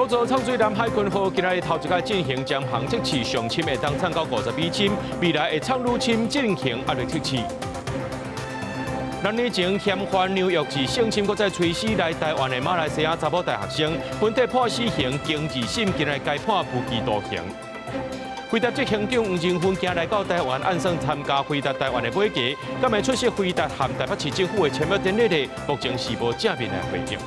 國造藏水艦海鯤號今仔日頭一擺進行潛航測試，上深會當藏到50米深，未來會藏愈深進行壓力測試。2年前嫌犯紐約市性侵閣再催死來台灣的馬來西亞查某大學生，分地判死刑，經二審今日改判無期徒刑。輝達執行長黃仁勳今來到台灣，按算參加輝達台灣的買家，敢會出席輝達和台北市政府的簽約典禮呢？目前是無正面的回應。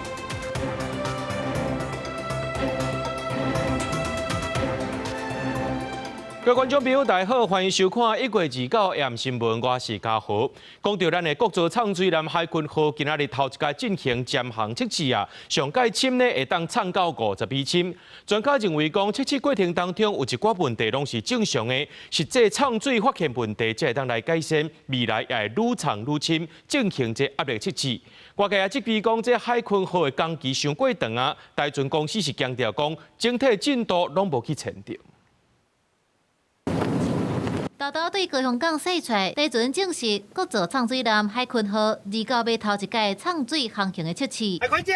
各位觀眾朋友，大家好，歡迎收看1月29 AM 新聞，我是嘉豪。講到咱的國造藏水艦海鯤號，今仔日頭一擺進行潛航測試啊，上蓋深呢會當藏到50米深。專家認為講，測試過程當中有一寡問題攏是正常的，實際藏水發現問題才會當來改善，未來也會愈藏愈深，進行這壓力測試。外界也質疑講，這海鯤號的工期傷過長啊，台船公司是強調講，整體進度攏無去延著。豆豆對高雄港駛出來，台船證實國造藏水艦海鯤號29欲頭一擺藏水航行的測試。海鯤艦，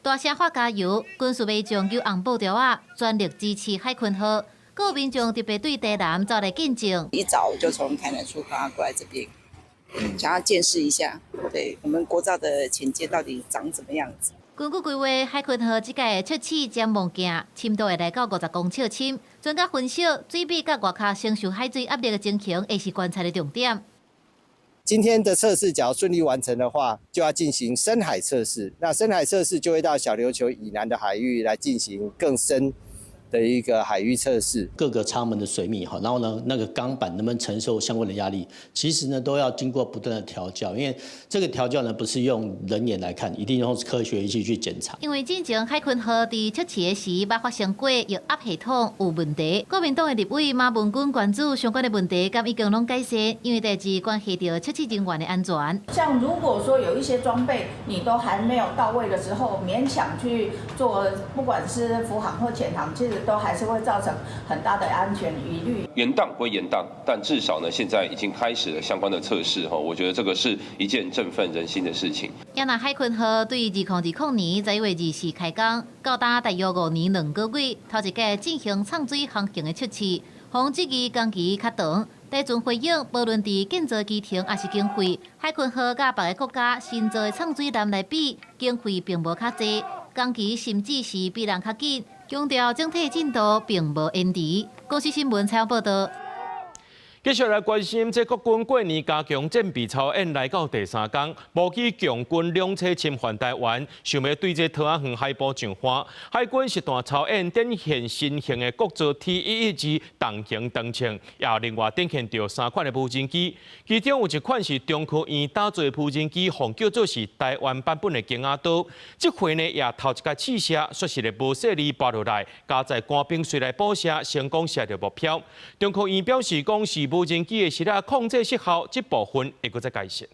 大聲喊加油，軍事民眾舉紅布條仔，全力支持海鯤號。閣有民眾特別對台南走來見證。一早就從台南出發過來這邊，想要見識一下，對我們國造的潛艦到底長怎麼樣子。根據規劃，海鯤號這屆測試潛望鏡深度會來到50公尺深。專家分析，水密佮外跤承受海水壓力的情形，會是觀察的重點。今天的測試，假如順利完成的話，就要進行深海測試。那深海測試就會到小琉球以南的海域來進行更深的一個海域測試。各個艙門的水密哈，然後呢，那個鋼板能不能承受相關的壓力，其實呢都要經過不斷的調校，因為這個調校呢不是用人眼來看，一定用科學儀器去檢查。因為之前海鯤號佇測試的時，捌發生過液壓系統有問題。國民黨的立委馬文君關注相關的問題，敢已經攏改善，因為代誌關係著測試人員的安全。像如果說有一些裝備你都還沒有到位的時候，勉強去做，不管是浮航或潛航，其實都還是會造成很大的安全疑慮。延宕歸延宕，但至少呢，現在已經開始了相關的測試哈，我覺得這個是一件振奮人心的事情。也若海鯤號對2020年11月24開工，到今大約5年2個月，頭一擺進行藏水航行的測試，予質疑工期較長。台船回應，無論佇建造期程抑是經費，海鯤號佮別个國家新造的藏水艦來比，經費並無較濟，工期甚至是比人較緊。強調整體進度並無延遲。公視新聞採訪報導。繼續來關心，這國軍過年加強戰備操演來到第三工，無機共軍兩棲侵犯台灣，想欲對這桃仔園海埔上岸。海軍實彈操演展現新型的國造 T-112重型長槍，也另外展現著三款的無人機，其中有一款是中科院打造的無人機，號叫做是台灣版本的鷹仔刀。這回呢也頭一擺試射，煞是咧無細膩跋落來，加載官兵隨來補射，成功射著目標。中科院表示講是無人機的時啊控制失效，這部分會閣再改善。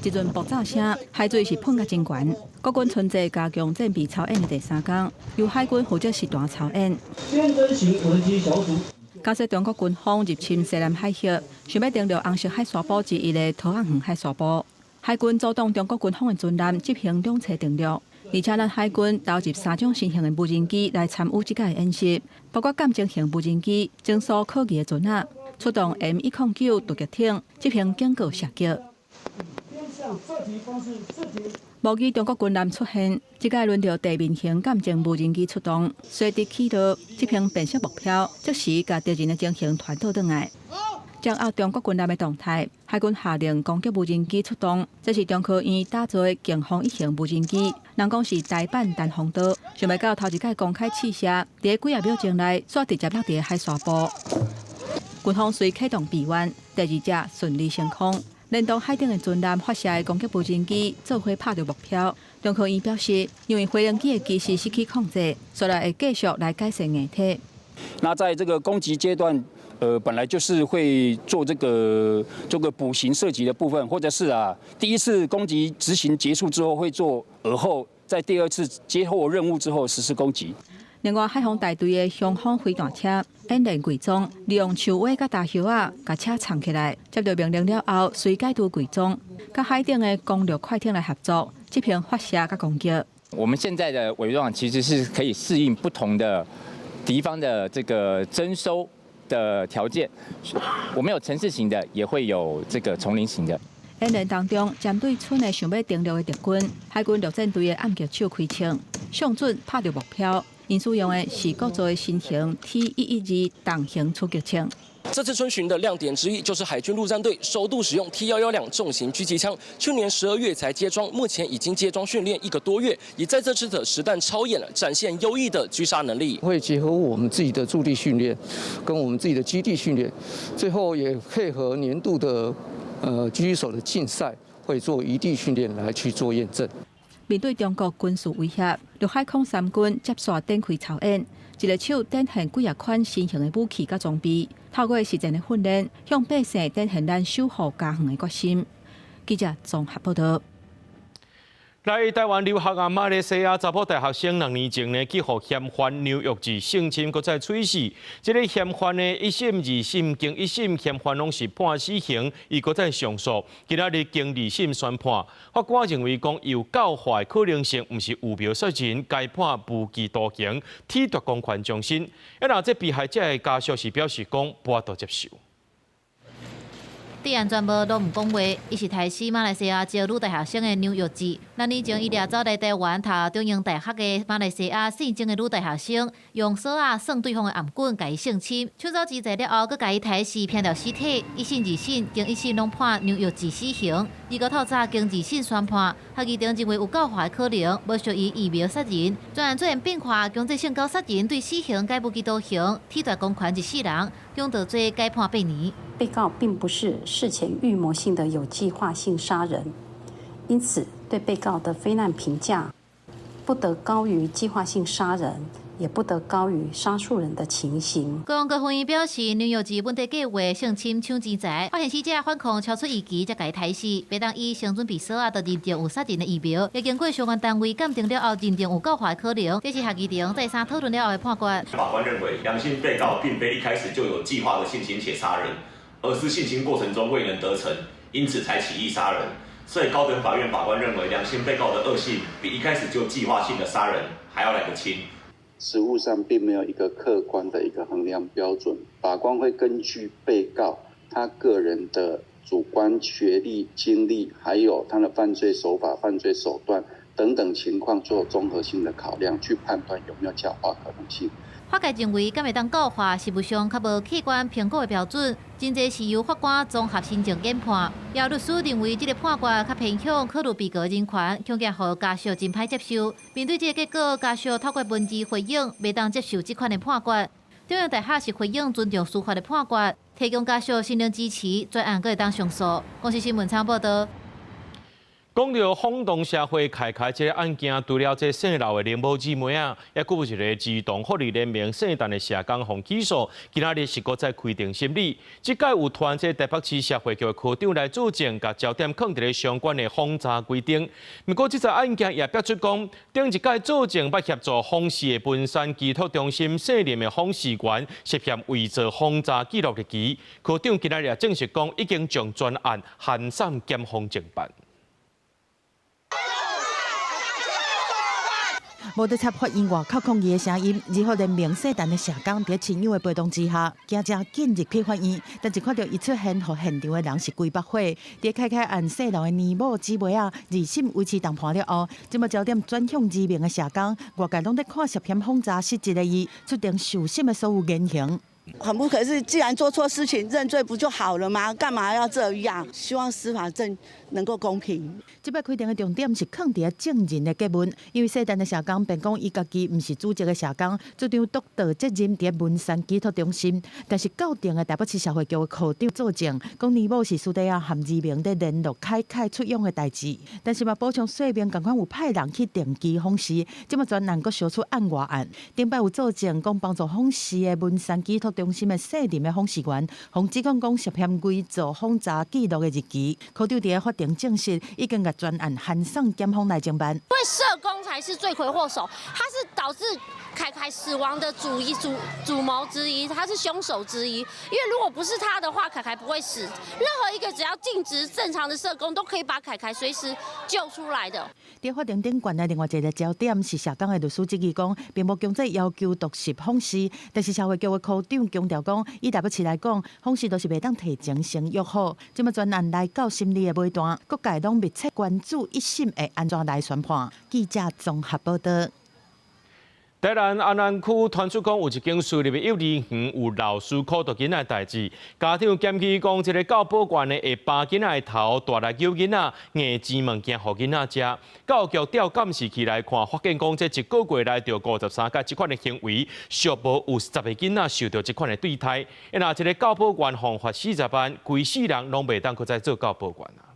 一陣爆炸聲，海水是噴甲真懸。國軍春節加強戰備操演的第三工，由海軍負責實彈操演。假設中國軍方入侵西南海域，想欲登陸紅色海沙埔之一的桃仔園海沙埔，海軍阻擋中國軍方的船艦執行兩棲登陸。而且，咱海軍投入三種新型的無人機來參與這屆演習，包括鑑證型無人機、偵搜可疑的船仔，出動 M109突擊艇執行警告射擊。無疑中國軍艦出現，這屆輪著地面型鑑證無人機出動，隨直起落執行辨識目標，即時共敵人的情形傳導轉來。掌握中國軍艦的動態，海軍下令攻擊無人機出動。這是中科院打造的勁風一型無人機，人講是台版單風刀。想袂到頭一擺公開試射，佇幾仔秒鐘內，煞直接落佇海沙埔。軍方隨啟動備援，第二隻順利升空，連同海頂的船艦發射的攻擊無人機，做伙拍著目標。中科院表示，因為飛行機的機師失去控制，所以會繼續來改善硬體。那在這個攻擊階段，本來就是會做這個補行射擊的部分，或者是啊，第一次攻擊執行結束之後會做爾後，在第二次接獲任務之後實施攻擊。另外，海防大隊的雄風飛彈車演練偽裝，利用樹葉佮大葉仔共車藏起來，接到命令了後，隨解除偽裝。佮海頂的攻掠快艇來合作，執行發射佮攻擊。我們現在的偽裝其實是可以適應不同的敵方的這個偵搜的條件。我們有城市型的，也會有這個叢林型的。演練當中，針對村內想欲登陸的敵軍，海軍陸戰隊的暗擊手開槍，上準拍著目標。𪜶使用的是國造的新型 T112重型狙擊槍。這次春巡的亮點之一，就是海軍陸戰隊首度使用 T112重型狙擊槍，去年12月才接裝，目前已經接裝訓練一個多月，也在這次的實彈操演了，展現優異的狙殺能力。會結合我們自己的駐地訓練，跟我們自己的基地訓練，最後也配合年度的狙擊手的競賽，會做異地訓練來去做驗證。面對中國軍事威脅，陸海空三軍接續展開操演，一个手展現幾仔款新型的武器佮裝備，透過實戰的訓練，向百姓展現咱守護家園的決心。記者綜合報道。來台灣留學啊，馬來西亞查埔大學生2年前呢，去予嫌犯梁育志性侵，閣再喙死。這个嫌犯呢，一審、二審、經一審嫌犯攏是判死刑，伊閣再上訴，今仔日經二審宣判，法官認為講有教化的可能性，毋是預謀殺人，該判無期徒刑，褫奪公權終身。啊，若這被害者的家屬是表示講無法度接受。對案全部攏毋講話，伊是刣死馬來西亞籍女大學生的梁育志。2年前，伊掠走來台灣讀中央大學的馬來西亞姓鄭的女大學生，用索仔算對方的頷頸，共伊性侵，搶走錢財了後，閣共伊刣死，拚掉屍體。一審、二審經一審攏判梁育志死刑。2號透早經二審宣判，合議庭認為有教化的可能，無屬於預謀殺人。全案做變化，強制性交殺人對死刑改無期徒刑，褫奪公權一世人，強盜罪改判8年。被告並不是事前預謀性的有計劃性殺人，因此對被告的非難評價不得高於計劃性殺人，也不得高於殺數人的情形。高雄高法院表示，梁育志本底計劃性侵搶錢財，發現死者反抗超出預期，才共伊刣死，袂當以先準備索仔就認定有殺人的預謀，也經過相關單位鑑定了後，認定有教化的可能。這是合議庭再三討論了後的判決。法官認為，梁姓被告並非一開始就有計劃的性侵且殺人，而是性侵過程中未能得逞，因此才起意殺人。所以高等法院法官認為，梁姓被告的惡性比一開始就計劃性的殺人還要來得輕。實務上並沒有一個客觀的一個衡量標準，法官會根據被告他個人的主觀學歷、經歷，還有他的犯罪手法、犯罪手段等等情況做綜合性的考量，去判斷有沒有教化可能性。法界認為，敢會當教化，實務上較無客觀評估的標準，真濟是由法官綜合心證研判。也有律師認為，這个判決較偏向考慮被告人權，恐驚予家屬真歹接受。面對這个結果，家屬透過文字回應，袂當接受這款的判決。中央大學是回應尊重司法的判決，提供家屬心靈支持，專案閣會當上訴。公視新聞採報道。講到轟動社會開開這个案件，除了這姓劉的林某姊妹啊，也閣有一个兒童福利聯盟聖誕的社工予起訴，今仔日是閣再開庭審理。這擺有傳這台北市社會局的科長來作證，共焦點囥佇咧相關的訪查規定。毋過這則案件也表出講，頂一擺作證捌協助訪視的文山寄託中心姓林的訪視員涉嫌偽造訪查記錄日期，科長今仔日也證實講，已經將全案函送檢方偵辦。無得插法院外口抗議的聲音，兒福聯盟聖誕的社工佇親友的陪同之下，行正緊入去法院，但一看著伊出現，予現場的人是規腹火。佇開開案姓劉的年某姊妹啊，二審維持重判了後，這馬焦點轉向兒民的社工，外界攏咧看涉嫌訪查失職的伊出庭受審的所有言行。很不可是，既然做錯事情認罪不就好了嗎？幹嘛要這樣？希望司法正能夠公平。這擺開庭的重點是囥佇證人的詰問，因為聖誕的社工辯講伊家己毋是主責的社工，主張獨特責任佇文山寄託中心。但是到庭的台北市社會局的科長作證，講年某是私底下和兒民佇聯絡開開出養的代誌，但是嘛補充說明，仝款有派人去定期訪視，這馬專案閣燒出案外案。頂擺有作證講幫助訪視的文山寄託中心的卸任的訪視員，予指控講涉嫌偽造訪查記錄的日期。科長佇法庭證實，已經共全案函送檢方來偵辦。因為社工才是罪魁禍首，他是導致凱凱死亡的主謀之一，他是兇手之一。因為如果不是他的話，凱凱不會死。任何一個只要盡職正常的社工，都可以把凱凱隨時救出來的。佇法庭頂懸的另外一個焦點是社工的律師質疑講，並無強制要求獨立訪視，但是社會局的科長強調講，以台北市來講，訪視都是袂當提前先約好。這馬全案來到審理的尾段，各界攏密切關注一審會按怎來宣判。記者綜合報道。台南安南區傳出講有一間私立的幼兒園有老師苦毒囡仔代誌，家長檢舉講，這个教保員呢會扒囡仔的頭，帶來搝囡仔，硬煎物件予囡仔食。教育局調監視器來看，發現講這一個月來著53擺這款的行為，俗無有10個囡仔受著這款的對待。若這个教保員予罰40萬，規世人攏袂當閣再做教保員啊。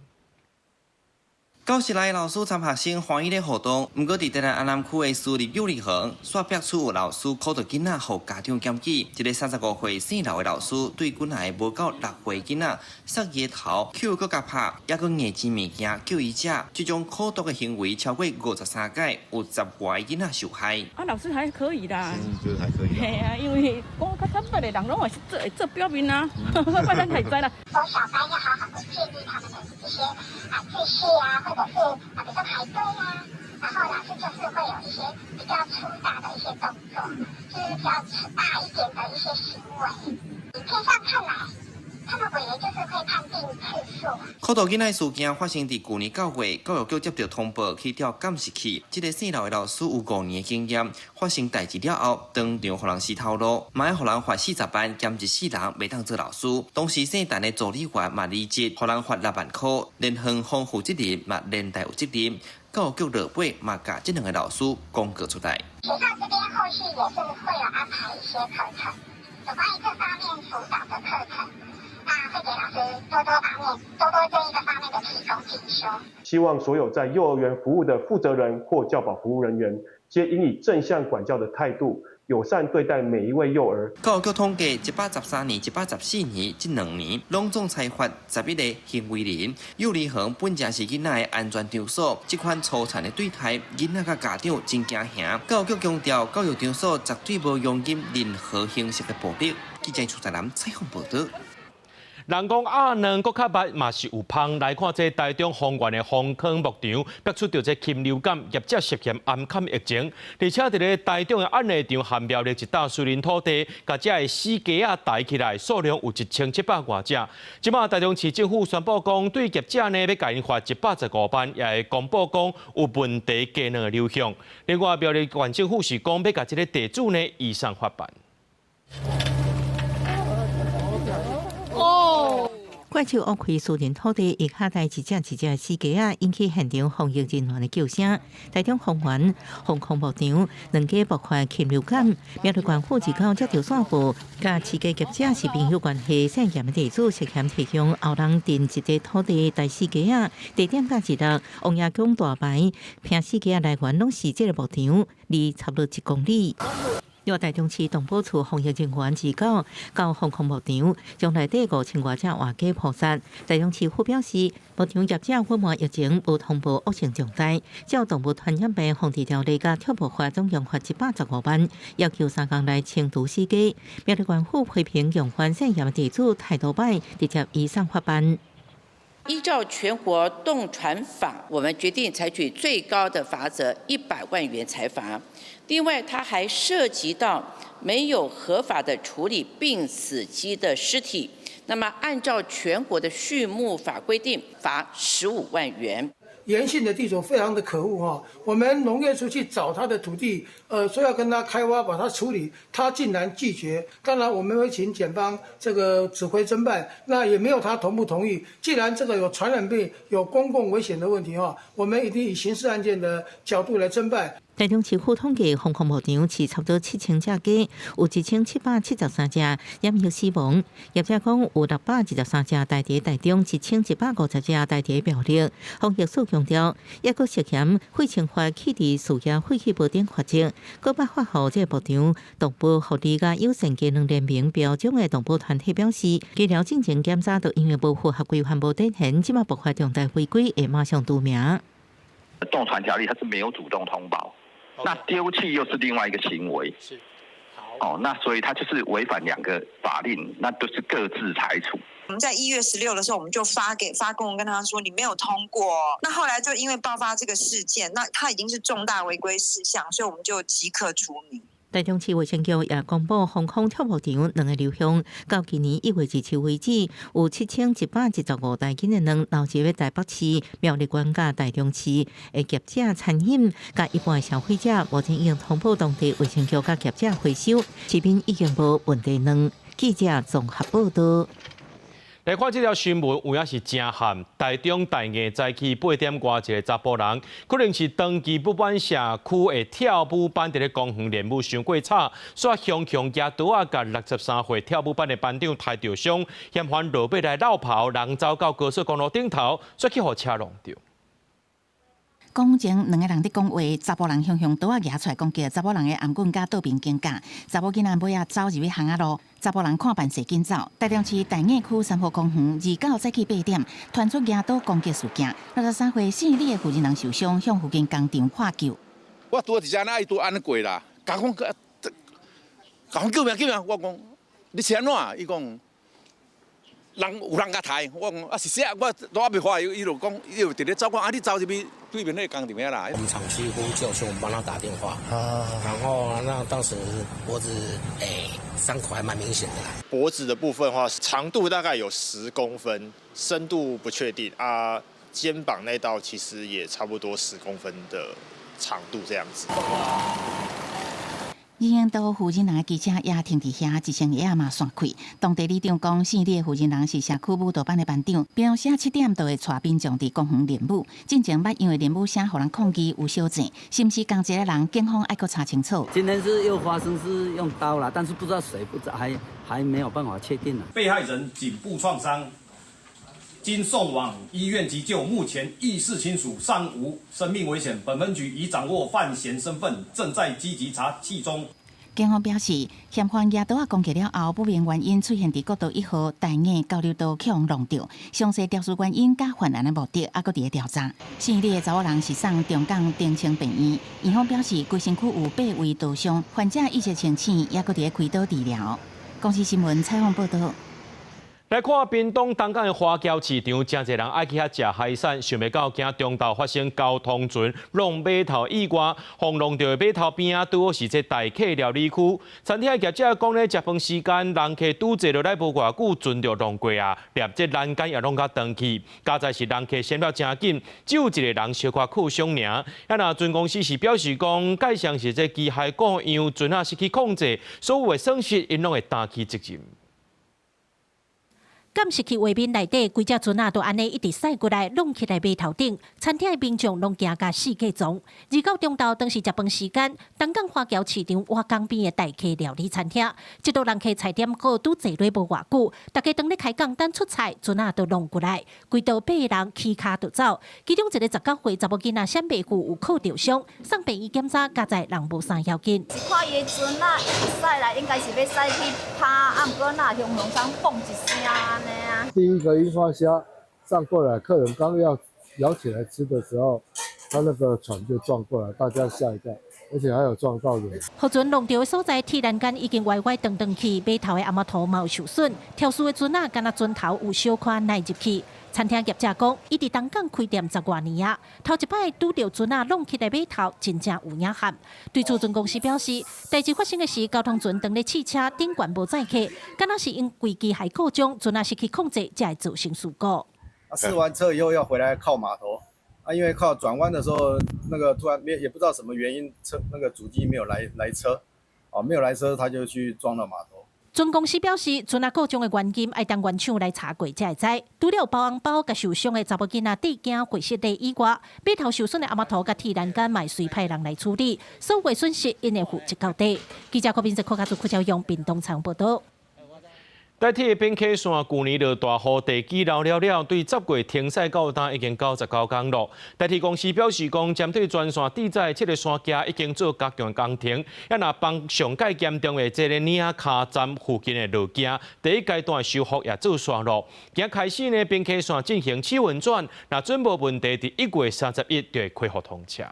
教室內老師參學生歡喜咧互動，毋過佇台南安南區的私立幼兒園，煞爆出有老師苦毒囡仔，予家長檢舉。一个35歲姓劉的老師，對幾若个無夠6歲囡仔，捒伊的頭，抾閣共拍，猶閣硬煎物件叫伊食，這種苦毒的行為超過53擺，有10外个囡仔受害。啊，老師還可以啦，覺得還可以。嘿啊，因為講較坦白的人攏會做會做表面啊，我咱太知啦。國小班要好好的建立他們的一些啊秩序啊，或者是啊，比如說排隊啊，然後老師就是會有一些比較粗大的一些動作，就是比較大一點的一些行為。影片上看來，他們委員就是會判定次數。苦毒囡仔事件發生佇舊年9月，教育局接著通報去調監視器。這个姓劉的老師有5年的經驗，發生代誌了後，當場予人死頭路，嘛愛予人罰40萬，兼一世人袂當做老師。當時姓陳的助理員嘛離職，予人罰6萬塊，連園方負責人嘛連帶有責任。教育局落尾嘛，共這兩个老師公告出來。學校這邊後續也是會有安排一些課程，有關於這方面輔導的課程。那會給老師多多方面、多多這一個方面的提供進修。希望所有在幼兒園服務的負責人或教保服務人員，皆應以正向管教的態度，友善對待每一位幼兒。教育局統計，113年、114年這兩年，攏總裁罰11個行為人。幼兒園本就是囡仔的安全場所，這款粗殘的對待，囡仔佮家長真驚嚇。教育局強調，教育場所絕對無容忍任何形式的暴力。記者徐在南採訪報導。人講鴨卵閣較密嘛是有芳，來看這台中豐原的豐坑牧場，爆出著這禽流感，業者涉嫌掩崁疫情，而且佇咧台中的暗地場和苗栗一搭私人土地，共遮的死雞仔抬起來，數量有1700外隻。這馬台中市政府宣布講，對業者呢欲共𪜶罰115萬，也會公布講有問題雞卵的流向。另外苗栗縣政府是講欲共這个地主呢移送法辦。哦，怪獸挖開私人土地，一下帶一隻一隻死雞仔，引起現場防疫人員的叫聲。台中豐原豐坑牧場兩家爆發禽流感，苗栗縣府二九接著宣布，佮飼雞業者是朋友關係，姓嚴的地主涉嫌提供後人鎮一塊土地抬死雞仔，地點佮一六王爺宮大牌，騙死雞仔來源攏是這个牧場，離差不多1公里。另台中市動保處防疫人員自九到豐坑牧場，將內底5000外隻活雞撲殺。台中市府表示，牧場業者隱瞞疫情，無通報惡性狀態，照動物傳染病防治條例佮畜牧法，總共罰115萬，要求3工內清除死雞。苗栗縣府批評用番姓嚴地主態度歹，直接移送法辦。依照全國動傳法，我們決定採取最高的罰則100萬元裁罰。另外，它還涉及到沒有合法的處理病死雞的屍體，那麼按照全國的畜牧法規定，罰15萬元。嚴姓的地主非常的可惡哈，我們農業處去找他的土地，說要跟他開挖把它處理，他竟然拒絕。當然我們會請檢方這個指揮偵辦，那也沒有他同不同意。既然這個有傳染病、有公共危險的問題哈，我們一定以刑事案件的角度來偵辦。台中市府統計，防空牧場飼差不多7000隻雞，有1773隻染疫死亡。業者講有623隻待佇台中，1150隻待佇苗栗。防疫署強調，抑閣涉嫌廢清法棄置飼業廢棄物等罰則，閣捌發予這個牧場動保福利佮友善雞卵聯盟標準的動保團體表示，雞寮進前檢查都因為無符合規範無展現，這馬爆發重大違規，會馬上除名。動船條例它是沒有主動通報。那丟棄又是另外一個行為，是，哦，那所以他就是違反兩個法令，那都是各自裁處。我們在1月16的時候，我們就發公文跟他說，你沒有通過。那後來就因為爆發這個事件，那他已經是重大違規事項，所以我們就即刻除名。台中市衛生局也公布，防空跳牧場兩個流向，到今年1月27為止，有7115公斤的卵流入台北市、苗栗縣佮台中市的業者餐飲佮一般消費者，目前已經通報當地衛生局佮業者回收，食品已經無問題卵。記者綜合報道。來看這條新聞，有影是真慘。台中大雅早起8點外，一個查埔人，可能是長期不滿社區的跳舞班佇咧公園練舞傷過吵，煞雄雄舉刀仔，共63歲跳舞班的班長刣著傷，嫌犯落尾來落跑，人走到高速公路頂頭，煞去予車挵著。講前兩个人佇講話，查埔人雄雄刀仔舉出來攻擊，查某人的頷頸佮倒面肩胛，查某囡仔尾仔走入去巷仔路，查埔人看辦勢緊走。台中市大雅區三和公園29早起8點，傳出舉刀攻擊事件，63歲姓李的負責人受傷，向附近工廠喊救。我拄佇遮呢，伊拄按呢過啦，共講，共講救命救命！我講你是按怎？伊講。人有人共刣，我講啊是啥？我都猶未發，伊就講，伊就佇咧走，講啊你走入去對面彼個工廠遐啦。我們廠區呼救，所以我們幫他打電話。然後那當時脖子傷口還蠻明顯的啦。脖子的部分的話，長度大概有10公分，深度不確定啊。肩膀那道其實也差不多十公分的長度這樣子。人行道負責人的機車也停佇遐，一身鞋仔嘛散開。當地里長講，姓李的負責人是社區舞蹈班的班長，平常時7點就會帶民眾佇公園練舞。進前捌因為練舞聲予人抗議有相爭，是毋是仝一個人？警方愛閣查清楚。今天是又發生是用刀啦，但是不知道誰，不知還沒有辦法確定。被害人頸部創傷，經送往醫院急救，目前意識清楚，尚無生命危險。本分局已掌握犯嫌身份，正在積極查緝中。警方表示，嫌犯舉刀仔攻擊了後，不明原因出現佇國道1號大雅交流道予人挵著，詳細調查原因佮犯案的目的，猶閣佇咧調查。姓李的查某人是送中港長青病院，院方表示，規身軀有八位刀傷，患者意識清醒，猶閣佇咧開刀治療。公視新聞採訪報道。來看屏東東港的華僑市場，誠濟人愛去遐食海產，想袂到今中晝發生交通船挵碼頭意外，予挵著的碼頭邊仔，拄好是這待客料理區。餐廳業者講咧，食飯時間人客拄坐落來無偌久，船就挵過啊，連這欄杆也挵甲斷去。佳哉是人客閃了誠緊，只有一個人小可受傷爾。啊，若船公司是表示講，蓋上是這機械故障，船仔失去控制，所有的損失𪜶攏會擔起責任。監視器畫面內底，規隻船仔都按呢一直駛過來，挵起來碼頭頂，餐廳的民眾攏驚甲四界傱。29中晝當時食飯時間，東港華僑市場倚江邊的待客料理餐廳，這桌人客菜點好拄坐落無偌久，大家當咧開講等出菜，船仔就挵過來，規桌八个人起跤就走。其中一個19歲查某囡仔閃袂赴有靠著傷，送病院檢查，佳哉人無啥要緊。是看伊的船仔一直駛來，應該是欲駛去趴，啊，毋過若雄雄聲嘣一聲。第一個櫻花蝦上過來，客人剛要舀起來吃的時候，他那個船就撞過來，大家嚇一跳，而且還有撞到人。予船挵著的所在，鐵欄杆已經歪歪斷斷去，碼頭的頷仔塗嘛有受損，肇事的船仔敢若船頭有小可內入去。餐廳業者講，伊佇東港開店十外年啊，頭一擺拄著船仔挵起來碼頭，真正有影撼。對此，船公司表示，代誌發生的時，交通船當咧試車，頂懸無載客，敢若是因為機械故障，船仔失去控制，才會造成事故。啊，試完車以後要回來靠碼頭，啊，因為靠轉彎的時候，那個突然沒也不知道什麼原因，車那個主機沒有來車，哦，沒有來車，他就去撞到碼頭。船公司表示，船仔故障的原因愛等原廠來查過才會知。除了包紅包佮受傷的查某囡仔佇驚會失禮以外，碼頭受損的阿媽頭佮鐵欄杆嘛隨派人來處理，所有損失𪜶會負責到底。記者郭斌哲、柯家祖、柯朝陽，屏東採訪報導。台鐵平溪線舊年落大雨，地基流了了，對10月停駛到今已經99工咯。台鐵公司表示講，針對全線地載七個山徛已經做加強工程，啊若幫上蓋嚴重的這个嶺跤站附近的路徑，第一階段修復也做煞咯。今仔開始呢，平溪線進行試運轉，若準無問題，佇1月31就會恢復通車。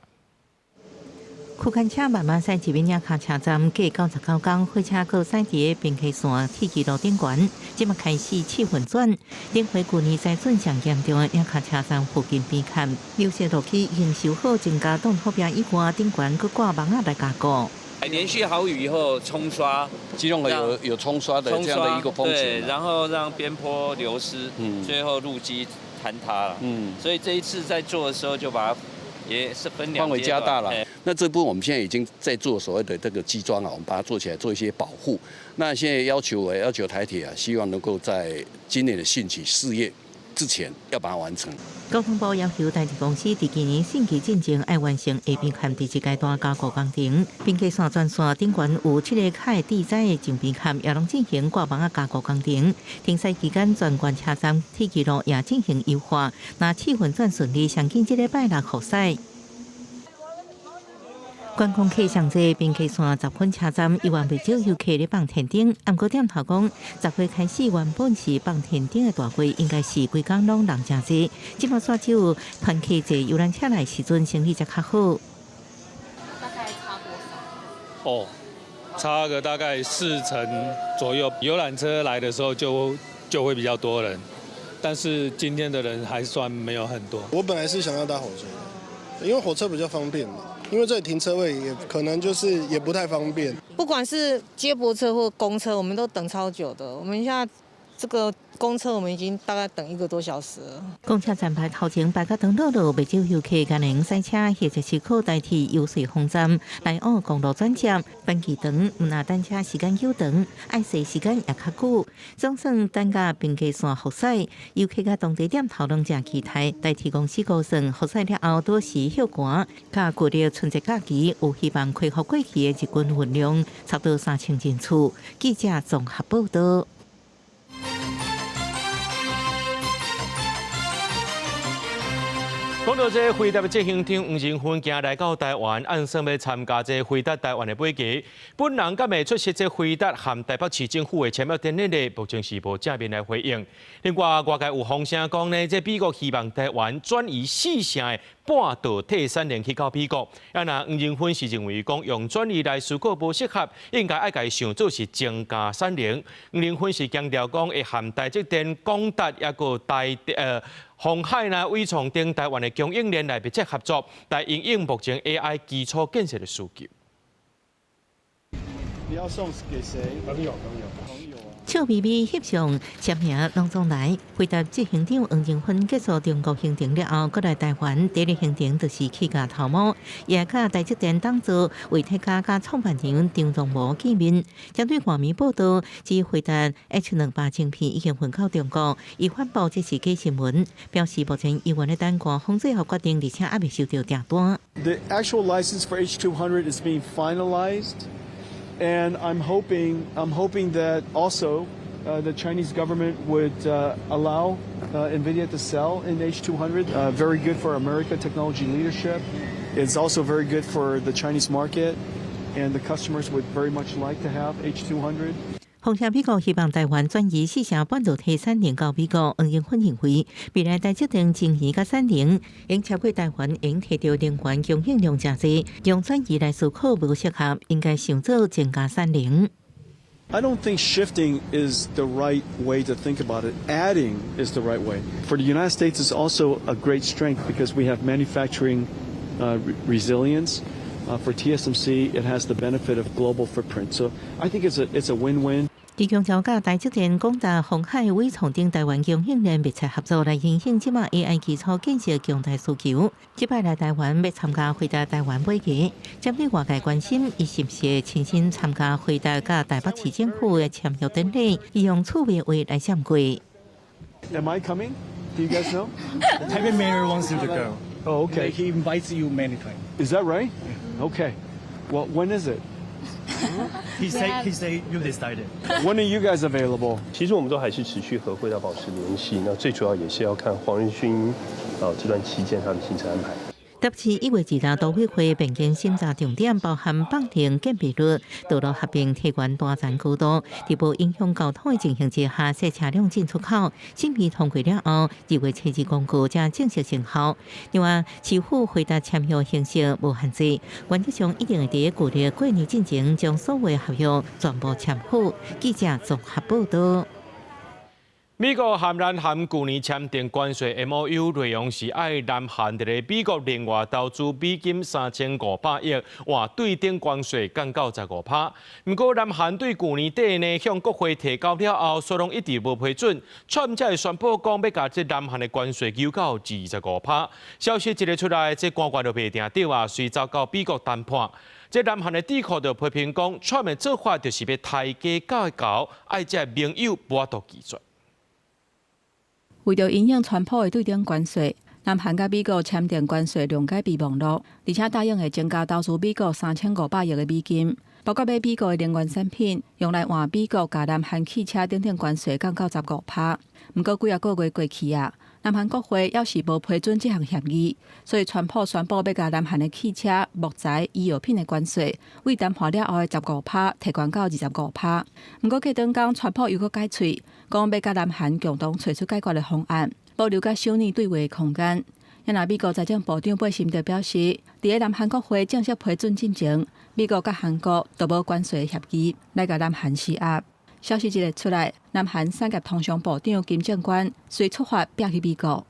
區間車慢慢駛入嶺跤車站，過99工，火車閣駛佇平溪線鐵支路頂懸，這馬開始試運轉。頂回舊年災損上嚴重的嶺跤車站附近邊崁，流瀉路基已經修好，增加擋土壁以外，頂懸閣掛網仔來加固。連續豪雨以後沖刷，基隆河有沖刷的這樣的一個風險。對，然後讓邊坡流失，最後路基坍塌了。所以這一次在做的時候就把它也是分兩範圍加大了。那這部分我們現在已經在做所謂的這個基樁啊，我們把它做起來，做一些保護。那現在要求台鐵啊，希望能夠在今年的汛期4月之前要把它完成。交通部要求台鐵公司佇今年汛期進前愛完成下邊崁第一階段加固工程，平溪線全線頂懸有七个較會地災的上邊崁，也攏進行掛網仔加固工程。停駛期間，全關車站鐵支路也進行優化。若試運轉順利，上緊這禮拜六復駛。觀光客上濟，平溪線十分車站猶原袂少遊客咧放天燈。毋過店頭講，10月開始原本是放天燈的大會，應該是規工攏人誠濟。這馬煞只有團客坐遊覽車來時陣，生意才較好。大概差多少？哦，差個大概4成左右。遊覽車來的時候就會比較多人，但是今天的人還算沒有很多。我本來是想要搭火車的，因為火車比較方便嘛。因為這裡停車位也可能就是也不太方便。不管是接駁車或公車，我們都等超久的。我們現在這個公車，我們已經大概等一個多小時了。公車站牌頭前排甲長落落，袂少遊客共人駛車或者是靠台鐵游水風站來往公路轉接。班期長，毋若等車時間久長，愛踅時間也較久。總算等甲平溪線復駛，遊客佮當地店頭攏誠期待。台鐵公司估算復駛了後，拄時歇寒，佮舊曆春節假期有希望恢復過去的日均運量，差不多3000人次。記者綜合報導。講到這個輝達的執行長黃仁勳今來到台灣，按算欲參加這個輝達台灣的會議。本人敢會出席這輝達和台北市政府的簽約典禮呢？目前是無正面來回應。另外，外界有風聲講呢，這美國希望台灣轉移4成的半導體產能去到美國。啊，若黃仁勳是認為講用轉移來思考無適合，應該愛共伊想做是增加產能。黃仁勳是強調講會和台積電、廣達抑閣台鴻海呢、緯創等台灣的供應鏈來密切合作，來應用目前 AI 基礎建設的需求。你要送給誰？朋友，朋友，朋友。笑眯眯翕相，簽名攏總來。輝達執行長黃仁勳結束中國行程了後，閣來台灣。第一行程就是去共頭毛，也佮台積電董事魏哲家佮創辦人張忠謀見面。針對外媒報道，指輝達 H200晶片已經運到中國，伊反駁這是假新聞，表示目前猶原咧等官方最後決定，而且猶未收到訂單。 The actual license for H200 is being finalized. And I'm hoping that also the Chinese government would allow NVIDIA to sell in H200. Very good for America technology leadership. It's also very good for the Chinese market, and the customers would very much like to have H200. 風聲美國希望台灣轉移4成半導體產能到美國，黃仁勳認為未來台積電晶圓佮產能，應超過台灣，應提到能源供應量誠濟，用轉移來思考無適合，應該想做增加產能。 I don't think shifting is the right way to think about it. Adding is the right way. For the United States, it's also a great strength because we have manufacturing resilience. For TSMC, it has the benefit of global footprint. So I think it's a win-win. 高虹橋佮台積電、廣達、鴻海、緯創等台灣供應鏈密切合作，來因應這馬 AI 基礎建設強大需求。這擺來台灣欲參加輝達台灣買家，針對外界關心，伊是毋是會親身參加輝達佮台北市政府的簽約典禮，伊用趣味話來閃過。 Am I coming? Do you guys know? The Taipei mayor wants you to go. Oh, okay. He invites you many times. Is that right? Okay. Well, when is it? He say you decided. When are you guys available? 其實我們都還是持續和輝達保持聯繫，那最主要也是要看黃仁勳啊這段期間他的行程安排。台北市1月2日都會會變更審查重點，包含放停建蔽率、道路合併提懸單層高度，佇無影響交通的情形之下，設車輛進出口。審議通過了後，2月7日公告才正式生效。另外，市府輝達簽約形式無限制，原則上一定會佇舊曆過年進前將所有合約全部簽好。記者綜合報道。美國和南韓舊年簽訂關稅 MOU，內容是愛南韓佇咧美國另外投資美金3500億，換對等關稅降到15%。毋過南韓對舊年底呢向國會提交了後，所攏一直無批准。川普才會宣布講欲共這南韓的關稅提到25%。消息一个出來，這官員就袂定著啊，隨走到美國談判。這南韓的智庫就批評講，川普的做法就是欲刣雞咬狗，愛這盟友無法度拒絕。為著因應川普的對等關稅，南韓佮美國簽訂關稅諒解備忘錄，而且答應會增加投資美國3500億的美金，包括買美國的能源產品，用來換美國共南韓汽車等等關稅降到15%。毋過幾仔個月過去啊，南韓國會猶是無批准這項協議，所以川普宣布欲共南韓的汽車、木材、醫藥品的關稅，為談判了後的十五趴提懸到25%。毋過過轉工，川普又閣改喙，講欲佮南韓共同揣出解決的方案，保留佮首爾對話的空間。若美國財政部長貝森特表示，佇咧南韓國會正式批准進前，美國佮韓國都無關稅協議來共南韓施壓。消息一个出來，南韓產業通商部長金正官隨出發飛去美國。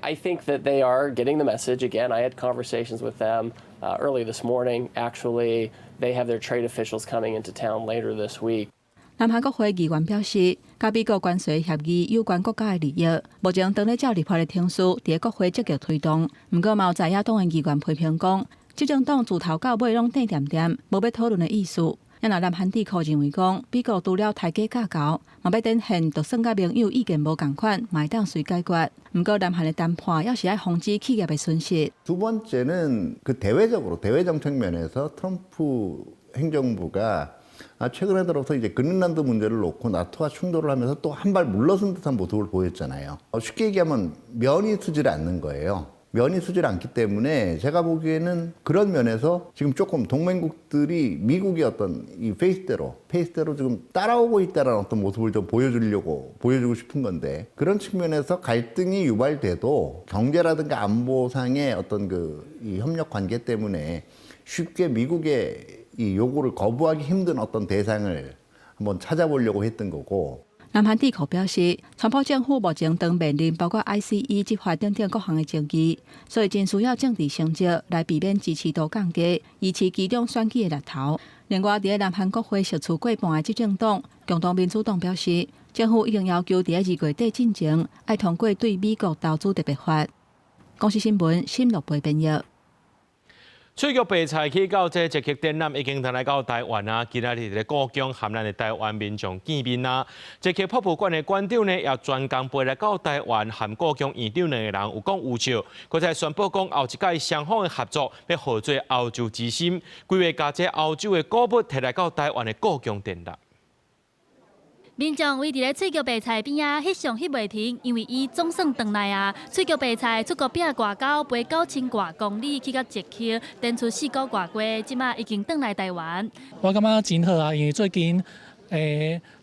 I think that they are getting the message. Again, I had conversations with them early this morning. Actually, they have their trade officials coming into town later this week. 南韓國會議員表示，佮美國關稅協議有關國家的利益，目前當咧照立法的程序，佇國會積極推動。毋過，嘛有在野黨的議員批評講，執政黨自頭到尾攏硩恬恬，無欲討論的意思。若南韓智庫認為講，美國除了刣雞咬狗，嘛欲展現就算佮盟友意見無仝款，嘛會當隨解決。毋過，南韓的談判猶是愛防止企業的損失。 두 번째는 그 대외적으로 대외 정책 면에서 트럼프 행정부가 최근에 들어서 이제 그린란드 문제를 놓고 나토와 충돌을 하면서 또 한 발 물러선 듯한 모습을 보였잖아요. 쉽게 얘기하면 면이 서질 않는 거예요. 면이 서질 않기 때문에 제가 보기에는 그런 면에서 지금 조금 동맹국들이 미국의 어떤 이 페이스대로 지금 따라오고 있다라는 어떤 모습을 좀 보여주려고 보여주고 싶은 건데 그런 측면에서 갈등이 유발돼도 경제라든가 안보상의 어떤 그 이 협력 관계 때문에 쉽게 미국의 이 요구를 거부하기 힘든 어떤 대상을 한번 찾아보려고 했던 거고. 南韓智庫表示，川普政府目前當面臨包括 ICE 執法等等各項的爭議，所以真需要政治成績來避免支持度降低，維持期中選舉的力頭。另外，佇咧南韓國會席次過半的執政黨共同民主黨表示，政府已經要求佇咧2月底進前，愛通過對美國投資特別法。公視新聞新樂貝編譯。翠玉白菜去到這捷克展覽已經轉來到台灣啊！今仔日佇咧故宮和咱的台灣民眾見面啊！捷克博物館的館長呢，也專工飛來到台灣，和故宮院長兩个人有講有笑，閣再宣布講後一屆雙方的合作，欲號做歐洲之心，規劃共這歐洲的古物提來到台灣的故宮展覽。民眾圍佇咧翠玉白菜邊仔翕相翕袂停，因為伊總算轉來啊！翠玉白菜出國拼外交，飛9000外公里去到捷克，展出4個外多，這馬已經轉來台灣。我感覺真好啊，因為最近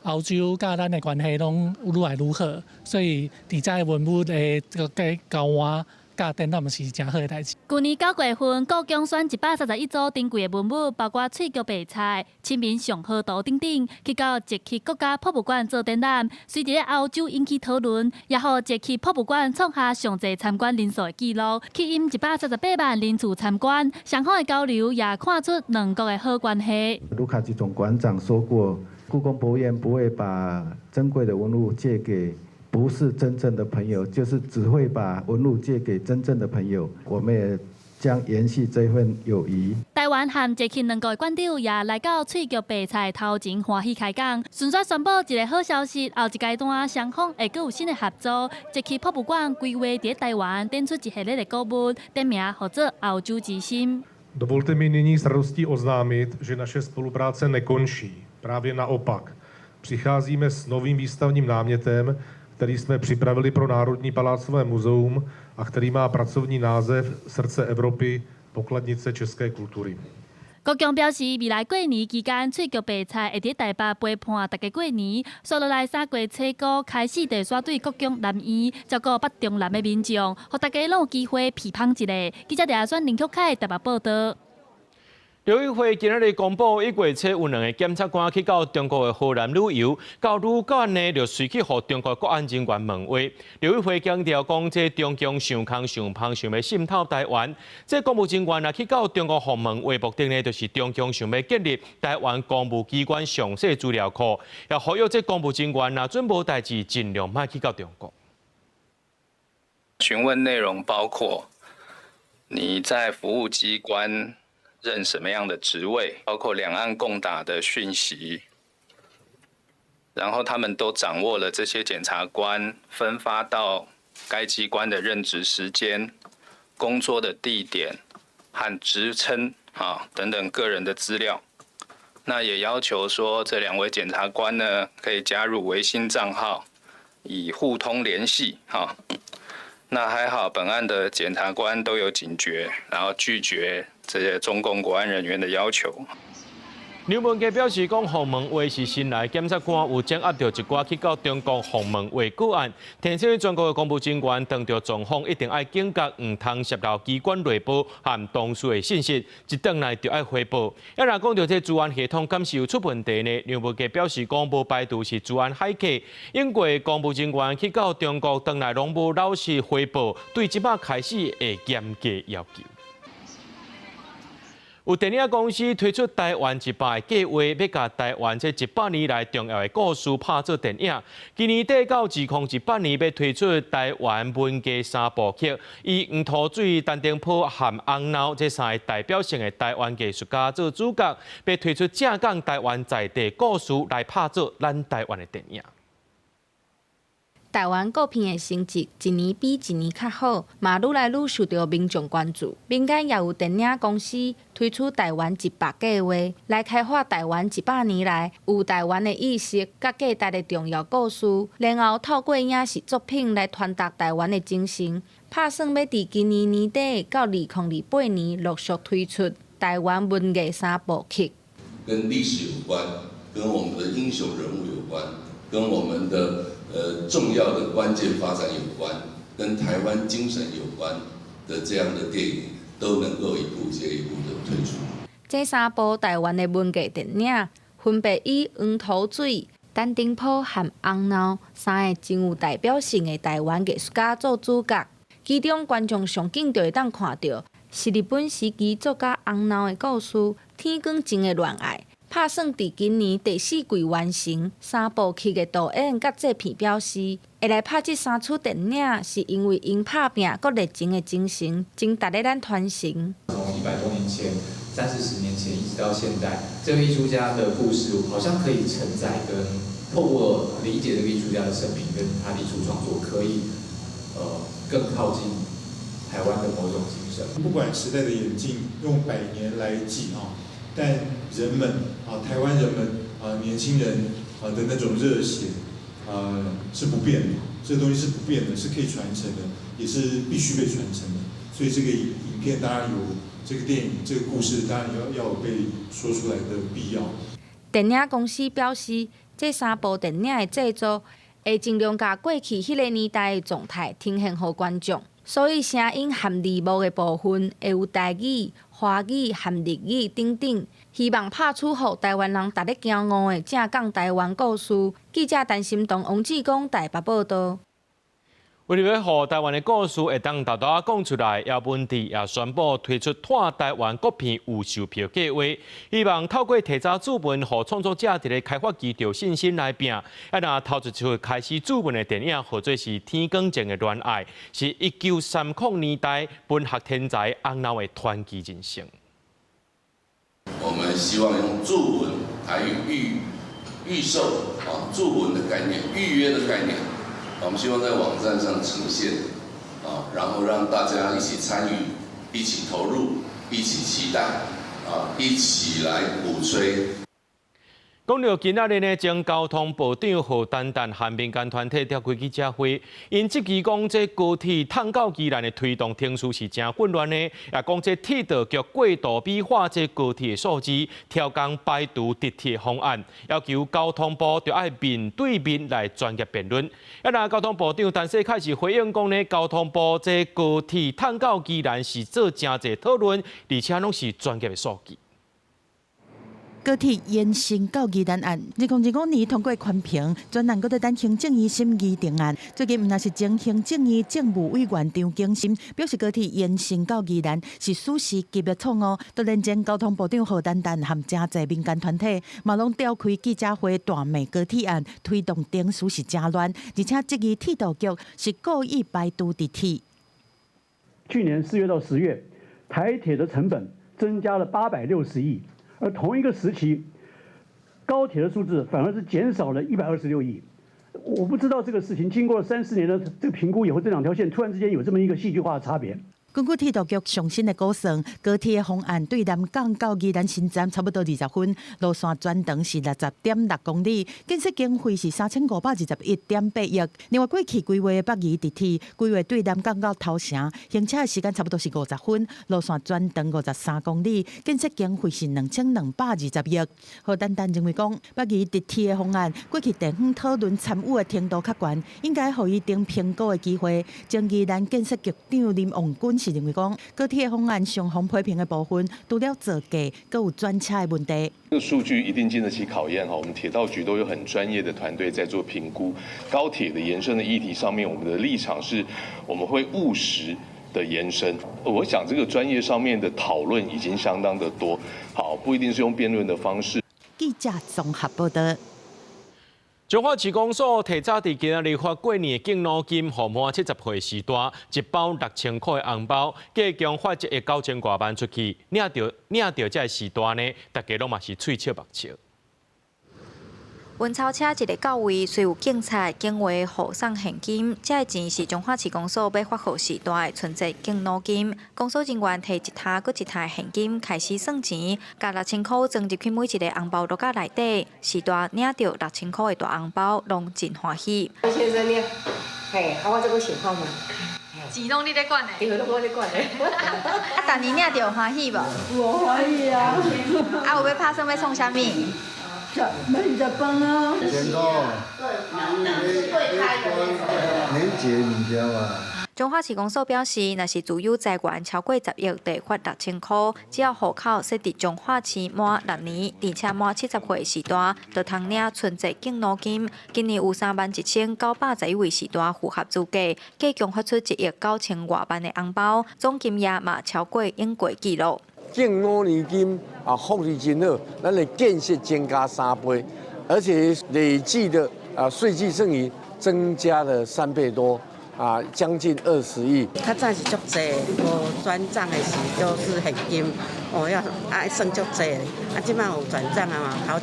歐洲佮咱的關係攏愈來愈好，所以佇這文物的這個交換佮佮展覽是誠好的代誌。舊年9月份，故宮選131組珍貴的文物，包括翠玉白菜、清明上河圖等等，去到捷克國家博物館做展覽。隨佇咧歐洲引起討論，也予捷克博物館創下上濟參觀人數的紀錄，吸引138萬人次參觀。雙方的交流也看出兩國的好關係。盧卡奇總館長說過，故宮博物院不會把珍貴的文物借給不是真正的朋友，就是只會把文物借給真正的朋友。我們也將延續這份友誼。台灣和捷克兩國的館長也來到翠玉白菜頭前歡喜開講，順紲宣布一个好消息，後一階段雙方會閣有新的合作。捷克博物館規劃佇台灣展出一系列的古物，店名號做歐洲之心。 Dovolte mi nyní s radostí oznámit, že naše spolupráce nekončí. Právě naopak. Přicházíme s novým výstavním námětem, který jsme připravili pro Národní palácové muzeum a který má pracovní název Srdce Evropy, pokladnice české kultury. 故宮表示，未來過年期間，翠玉白菜會佇台北陪伴大家過年。紲落來3月初五開始，就會對故宮南院照顧北中南的民眾，予大家攏有機會批捧一下。記者廖選林曲凱台北報道。陸委會今仔日公布，1月初有兩个檢察官去到中國的河南旅遊，到旅館呢就隨去予中國國安人員問話。陸委會強調講，這中共想空想芳想欲滲透台灣，這公務人員若去到中國訪問話，目的呢就是中共想欲建立台灣公務機關詳細資料庫，也呼籲這公務人員若準無代誌，盡量莫去到中國。詢問內容包括你在服務機關任什麼樣的職位，包括兩岸共打的訊息，然後他們都掌握了這些檢察官分發到該機關的任職時間、工作的地點和職稱啊等等個人的資料。那也要求說，這兩位檢察官呢可以加入微信賬號，以互通聯繫。哈，那還好，本案的檢察官都有警覺，然後拒絕這些中共國安人員的要求。梁文傑表示，講予問話是新來檢察官有掌握著一寡去到中國予問話個案，提醒全國的公務人員，當著狀況一定愛警覺，毋通洩露機關內部和同事的信息，一轉來就愛回報。啊，若講著這資安系統敢是有出問題呢？梁文傑表示，講無排除是資安駭客，因為公務人員去到中國轉來攏無老實回報，對這擺開始會嚴格要求。有電影公司推出台灣一百計劃，欲共台灣這100年來重要的故事拍做電影。今年底到2018年，欲推出台灣文藝三部曲，以黃土水、陳澄波和翁鬧這三个代表性的台灣藝術家做主角，欲推出正港台灣在地故事來拍做咱台灣的電影。台灣國片的成績一年比一年較好，嘛愈來愈受著民眾關注。民間也有電影公司推出台灣一百計劃，來開發台灣100年來有台灣的意識佮價值的重要故事，然後透過影視作品來傳達台灣的精神。拍算欲佇今年年底到2028年陸續推出台灣文藝三部曲。跟歷史有關，跟我們的英雄人物有關，跟我們的重要的關鍵發展有關，跟台灣精神有關的這樣的電影，都能夠一部接一部的推出。這三部台灣的文藝電影，分別以黃土水、陳澄波和翁鬧三个真有代表性的台灣藝術家做主角。其中觀眾上緊就會當看著，是日本時期作家翁鬧的故事《天光前的戀愛》。拍算佇今年第四季完成三部曲的導演佮製片表示，會來拍這三齣電影，是因為𪜶拍拚閣熱情的精神，真值得咱傳承。從100多年前、三四十年前一直到現在，這個藝術家的故事，好像可以承載跟透過理解這個藝術家的生平跟他的藝術創作，可以更靠近台灣的某種精神。不管時代的演進，用百年來計啊。但人們啊，台灣人們啊，年輕人啊的那種熱血啊是不變的，這個東西是不變的，是可以傳承的，也是必須被傳承的。所以這個影片當然有這個電影這個故事當然要有被說出來的必要。電影公司表示，這三部電影的製作會盡量共過去彼个年代的狀態呈現予觀眾。所以聲音和字幕的部分會有台語、華語和日語等等，希望拍出予台灣人逐日驕傲的正港台灣故事。記者陳心彤、王志剛台北報道。為了予台灣的故事會當沓沓仔講出來，姚文智也宣布推出湠台灣國片預售票計劃，希望透過提早注文，予創作者佇咧開發期就有信心來拚。啊，若頭一齣開始注文的電影，號做是《天光前的戀愛》，是1930年代文學天才翁鬧的傳奇人生。我們希望用注文台語預售啊，注文的概念、預約的概念。我們希望在網站上呈現，啊，然後讓大家一起參與、一起投入、一起期待，啊，一起來鼓吹。講到今仔日呢，前交通部長賀陳旦和民間團體召開記者會，𪜶質疑講這高鐵通到宜蘭的推動程序是誠混亂的，也講這鐵道局過度美化這高鐵的數字，刁工排除直鐵方案，要求交通部著愛面對面來專業辯論。啊，若交通部長陳世凱是回應講呢，交通部這高鐵通到宜蘭是做誠濟討論，而且攏是專業的數據。高鐵延伸到宜蘭案，2025年通過環評，專案閣咧等行政院審議定案。最近毋但是前行政院政務委員張景森表示，高鐵延伸到宜蘭是史實級的錯誤。就連前交通部長賀陳旦和誠濟民間團體嘛攏召開記者會，大罵高鐵案推動程序是誠亂，而且質疑鐵道局是故意排除直鐵。去年4月到10月，台鐵的成本增加了860億。而同一個時期，高鐵的數字反而是減少了126億。我不知道這個事情經過了三四年的這個評估以後，這兩條線突然之間有這麼一個戲劇化的差別。根據鐵道局上新的估算，高鐵的方案對南港到宜蘭新站差不多20分，路線全長是60.6公里，建設經費是3521.8億。另外，過去規劃的北宜直鐵規劃對南港到頭城，行車的時間差不多是50分，路線全長53公里，建設經費是2220億。賀陳旦認為講，北宜直鐵的方案過去地方討論參與的程度較懸，應該予伊重評估的機會。前宜蘭建設局長林旺君是認為講，高鐵方案雙方批評的部分，除了造價，閣有轉車的問題。這個數據一定經得起考驗哈，我們鐵道局都有很專業的團隊在做評估。高鐵的延伸的議題上面，我們的立場是，我們會務實的延伸。我想這個專業上面的討論已經相當的多，好，不一定是用辯論的方式。記者綜合報道。彰化市公所提早佇今仔日發過年敬老金，予滿70歲序大，一包6000箍的紅包，計共發1億9千外萬出去，領著這个序大呢，大家攏嘛是喙笑目笑。運鈔車一个到位，隨有警察、警衛護送現金。這个錢是彰化市公所欲發予序大的春節敬老金。公所人員提一沓閣一沓現金，開始算錢，共6000箍裝入去每一个紅包橐仔內底。序大領著六千箍的大紅包，攏真歡喜。先生你，嘿，啊我這閣想看覓。錢攏你咧管的？對，攏我咧管的。啊，逐年領著有歡喜無？有歡喜啊！啊，有欲拍算欲創啥物？食免食飯啊！健康，年節物件嘛。彰化市公所表示，若是自有財源超過10億，就會發6000箍。只要戶口設佇彰化市滿6年，而且滿70歲序大，就通領春節敬老金。今年有31,911位序大符合資格，計共發出1億9千外萬的紅包，總金額嘛超過永過紀錄。敬老年金啊，福利真好，咱的建設增加3倍，而且累計的啊稅計剩餘增加了3倍多，啊，將近20億。較早是足濟，無轉帳的時都是現金，哦要愛算足濟，啊，這擺有轉帳啊嘛，好一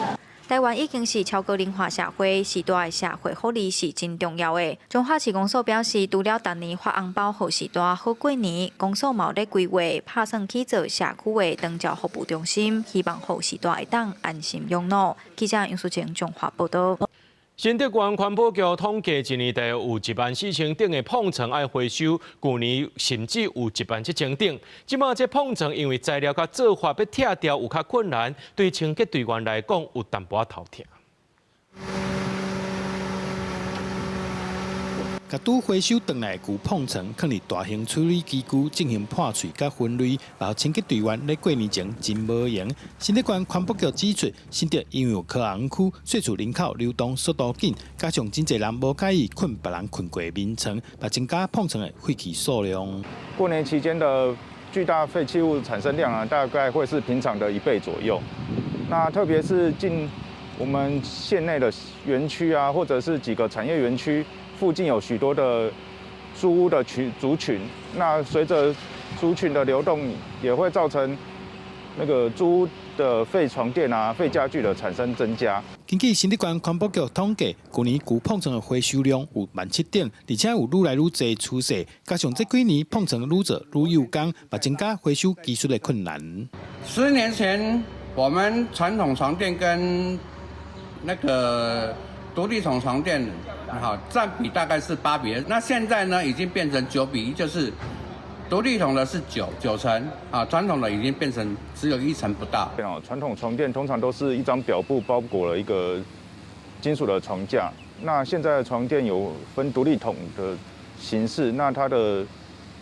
半。台灣已經是超高齡化社會，序大的社會福利是真重要的。彰化市公所表示，除了逐年發紅包予序大好過年，公所嘛有咧規劃，拍算去做社區的長照服務中心，希望予序大會當安心養老。記者楊淑晴彰化報道。新竹縣環保局統計，一年內有14000頂的膨床愛回收，舊年甚至有17000頂。這馬這膨床因為材料佮做法欲拆掉有較困難，對清潔隊員來講有淡薄仔頭痛。共拄回收轉來的舊膨床，囥佇大型處理機具進行破碎佮分類，然後清潔隊員咧過年前真無閒。新竹縣環保局指出，新竹因為有科學園區，稅厝人口流動速度緊，加上真濟人無佮意睏別人睏過的眠床，嘛增加膨床的廢棄數量。過年期間的巨大廢棄物產生量啊，大概會是平常的1倍左右。那特別是近我們縣內的園區啊，或者是幾個產業園區附近有許多的租屋的族群，那隨着族群的流動，也會造成那個租屋的廢床墊啊、廢家具的產生增加。根據新竹縣環保局統計，舊年舊膨床的回收量有17,000點，而且有愈來愈濟趨勢。加上這幾年膨床愈做愈幼工，嘛增加回收技術的困難。10年前，我們傳統床墊跟那個獨立筒床墊，好佔比大概是8比2，那現在呢已經變成9比1，就是獨立筒的是9成，啊，傳統的已經變成只有1成不到。傳統床墊通常都是一張表布包裹了一個金屬的床架，那現在的床墊有分獨立筒的形式，那它的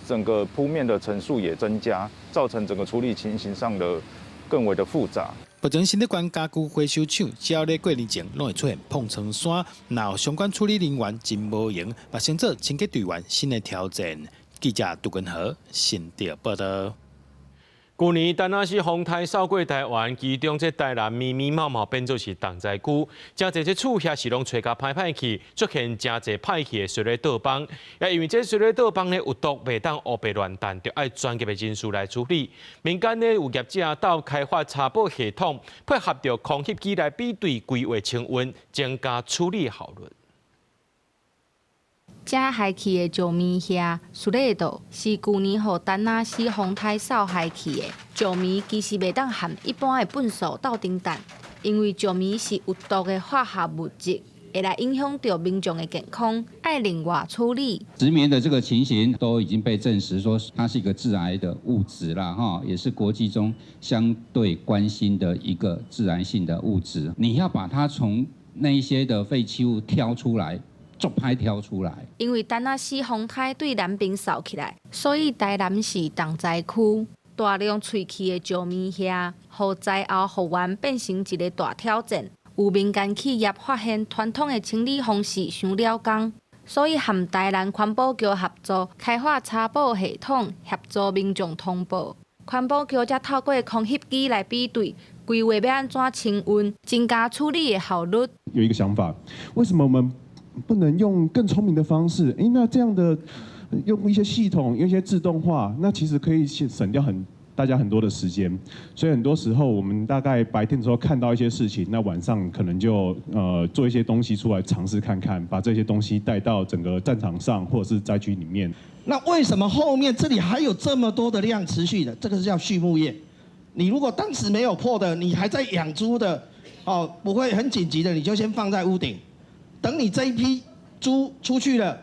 整個鋪面的層數也增加，造成整個處理情形上的更為的複雜。目前新竹縣家具回收廠，只要咧過年前，攏會出現膨床山，若有相關處理人員真無閒，嘛先做清潔隊員新的挑戰。記者杜根和新竹報導。舊年田納西風颱掃過台灣，其中這台南密密麻麻變做是重災區，誠濟這厝遐是攏吹甲歹歹去，出現誠濟歹去的塑膠倒枋。也因為這塑膠倒枋呢有毒，袂當烏白亂擲，著愛專業的人士來處理。民間呢有業者鬥開發查報系統，配合著空翕機來比對規劃清運，增加處理效率。這害去的石棉遐塑膠道是舊年予田納西風颱掃害去的。石棉其實袂當和一般的糞埽鬥陣擲，因為石棉是有毒的化學物質，會來影響著民眾的健康，愛另外處理。石棉的這個情形都已經被證實，說它是一個致癌的物質啦，哈，也是國際中相對關心的一個致癌性的物質。你要把它從那一些的廢棄物挑出來。足歹挑出來。因為田納西風颱對南邊掃起來，所以台南是重災區。大量碎去的石棉遐，予災後復原變成一個大挑戰。有民間企業發現傳統的清理方式傷了工，所以和台南環保局合作開發查報系統，協助民眾通報。環保局則透過空翕機來比對規劃欲按怎清運，增加處理的效率。有一個想法，為什麼我們不能用更聰明的方式？那這樣的用一些系統，用一些自動化，那其實可以省掉大家很多的時間。所以很多時候，我們大概白天的時候看到一些事情，那晚上可能就做一些東西出來嘗試看看，把這些東西帶到整個戰場上或者是災區裡面。那為什麼後面這裡還有這麼多的量持續的？這個是叫畜牧業。你如果當時沒有破的，你還在養豬的，哦，不會很緊急的，你就先放在屋頂。等你這一批豬出去了，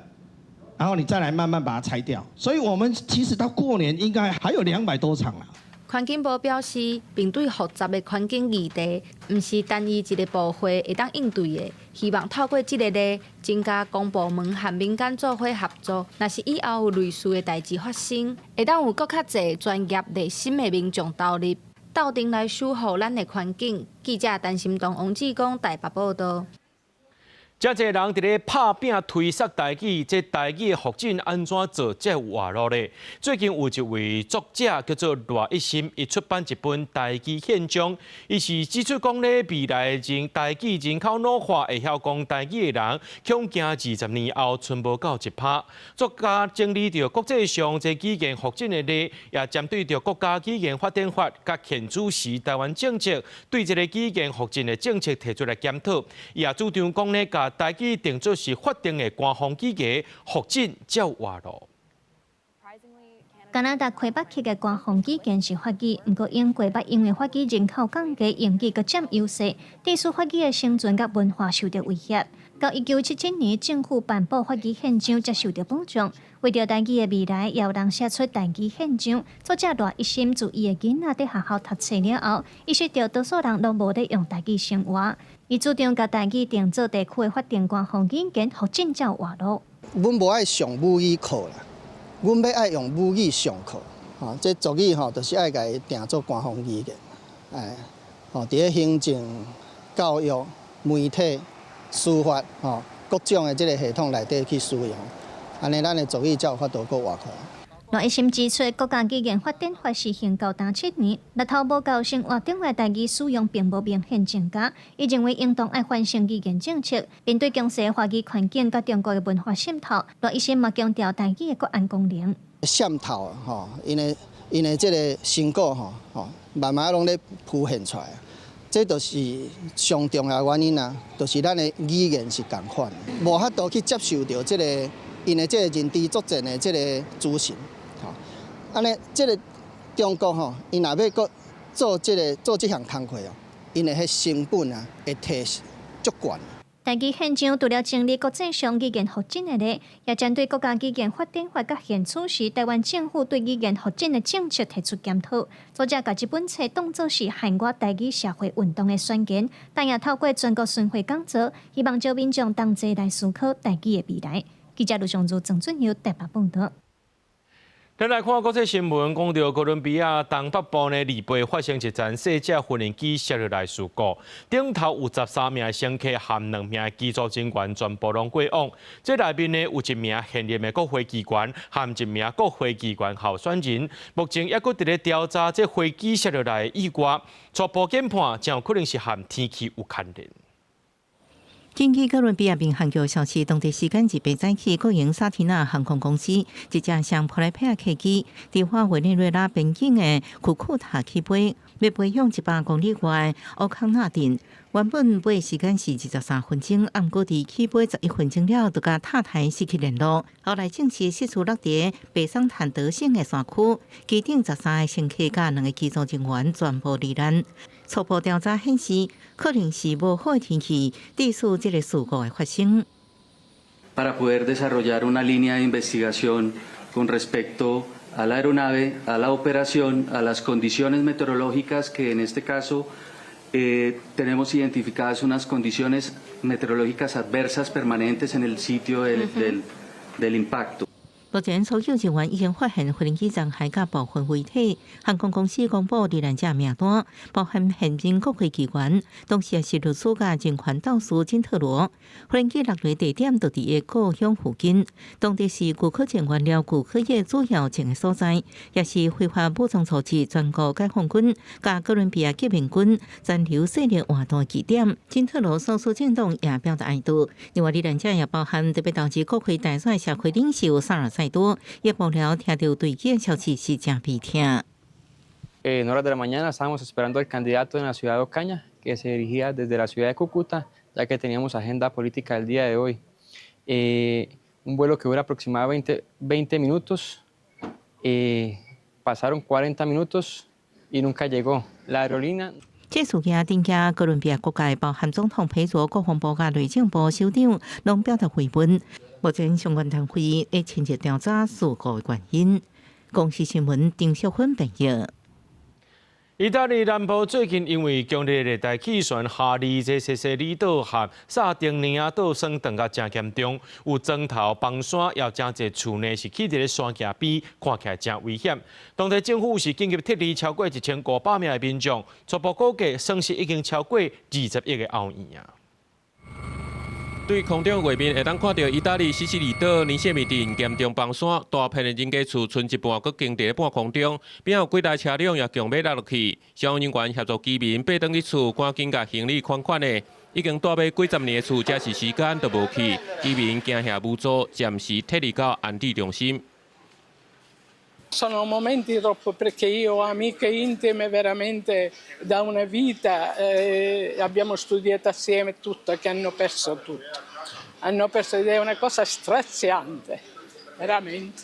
然後你再來慢慢把它拆掉。所以，我們其實到過年應該還有200多場啦。環境部表示，面對複雜的環境議題，毋是單一一個部會會當應對的。希望透過這個例，增加公部門和民間做伙合作。若是以後有類似的代誌發生，會當有閣較濟專業熱心的民眾投入，鬥陣來守護咱的環境。記者陳心東、王志剛台北報導。遮濟人佇咧拍拚推捒台語，這台語的復振按怎做才有活路咧？最近有一位作者叫做賴一心，伊出版一本台語憲章，伊是指出講咧，未來人台語人口老化，會曉講台語的人，恐驚20年後賰無到1%。作家整理著國際上這語言復振的例，也針對著國家語言發展法佮現主時台灣政策，對這個語言復振的政策提出來檢討。伊也主張講咧，共台語定做是法定的官方語言，復振才有活路。加拿大魁北克的官方語言是法語，毋過英國捌因為法語人口降低，英語閣佔優勢，致使法語的生存佮文化受著威脅。到1977年，政府頒布法語憲章，才受著保障。為著台語的未來，也有人寫出台語憲章。作者賴一心自伊的囡仔佇學校讀冊了後，意識著多數人攏無咧用台語生活。伊主張共台語定做地區的法定官方語言，復振才有活路。阮無愛上母語課啦，阮欲愛用母語上課，吼，這族語吼，就是愛共伊定做官方語言，哎，吼，佇咧行政、教育、媒體、司法，吼，各種的這个系統內底去使用，按呢咱的族語才有法度閣活起來。賴一心指出，國家語言發展法實行到今7年，力頭無夠生活中的台語使用並無明顯增加。伊認為應當愛反省語言政策，面對強勢華語環境佮中國的文化滲透，賴一心嘛強調台語的國安功能。滲透吼，𪜶的這个成果吼吼，慢慢攏咧浮現出來。這就是上重要的原因啊，就是咱的語言是仝款，無法度去接受著這个𪜶的這个認知作戰的這个資訊。按呢，這个中國吼，𪜶若欲閣做這个做這項工課哦，𪜶的彼成本啊會提足懸。台語現象除了整理國際上語言發展的例，也針對國家語言發展法佮現此時台灣政府對語言發展的政策提出檢討。作者共這本冊當作是海外台語社會運動的宣言，但也透過全國巡迴講座，希望招民眾同齊來思考台語的未來。記者盧尚如、曾俊佑台北報導。咱來看國際新聞，講著哥倫比亞東北部呢，禮拜發生一場細隻無人機摔落來事故，頂頭有13名乘客含2名機組人員全部攏過往。這內面呢有一名現任的國會議員含一名國會議員候選人，目前猶閣佇咧調查這飛機摔落來的意外，初步研判，真有可能是和天氣有牽連。根據哥倫比亞民航局消息，當地時間二八早起，國營薩提納航空公司一架雙普萊佩客機，佇發委內瑞拉邊境的庫庫塔起飛，欲飛向100公里外奧康納鎮。原本飛時間是23分鐘，毋過佇起飛11分鐘了，就佮塔台失去聯絡。後來證實失事落佇白桑坦德省的山區，機頂13個乘客佮兩個機組人員全部罹難。初步調查顯示，可能是無好的天氣，致使這个事故的發生。 Para poder desarrollar una línea de investigación con respecto a la aeronave, a la operación, a las condiciones meteorológicas que en este caso tenemos identificadas unas condiciones meteorológicas adversas permanentes en el sitio del impacto. 目前，搜救人員已經發現飛機殘骸佮部分遺體。航空公司公布罹難者名單，包含現任國會議員，同時也是律師佮人權鬥士金特羅。飛機落落地點就佇故鄉附近，當地是古柯鹼原料古柯葉主要種的所在，也是非法武裝組織全國解放軍佮哥倫比亞革命軍殘留勢力活動的據點。金特羅所屬政黨也表達哀悼。另外，罹難者也包含特別導致國會大選社會領袖薩爾塞多，也爆料聽著墜機消息是誠悲痛。 En horas de la mañana estábamos esperando al candidato en la ciudad de Ocaña, que se dirigía desde la ciudad de Cúcuta, ya que teníamos agenda política el día de hoy. Un vuelo que dura aproximadamente 20 minutos, pasaron 40 minutos y nunca llegó. La aerolínea 這事件頂下哥倫比亞國界，包含總統佩卓、國防部佮內政部首長，攏表達慰問。目前相關單位會深入調查事故的原因。公視新聞丁秀芬編譯。意大利南部最近因為強烈熱帶氣旋哈利，這西西里島和薩丁尼亞島損斷甲誠嚴重，有磚頭崩山，也有誠濟厝呢是起佇咧山崖邊，看起來誠危險。當地政府是緊急撤離超過1500名的民眾，初步估計損失已經超過20億的歐元啊！對空中畫面會當看著意大利西西里島尼謝米鎮嚴重崩山，大片的人家厝賰一半閣懸佇咧半空中，邊有幾台車輛也強欲落落去。消防人員協助居民爬轉去厝，趕緊共行李款款的。已經蹛欲幾十年的厝，這時時間都無去，居民驚嚇無助，暫時撤離到安置中心。 Sono momenti troppo perché io ho amiche intime veramente da una vita, abbiamo studiato assieme tutto, che hanno perso tutto. Hanno perso ed è una cosa straziante, veramente.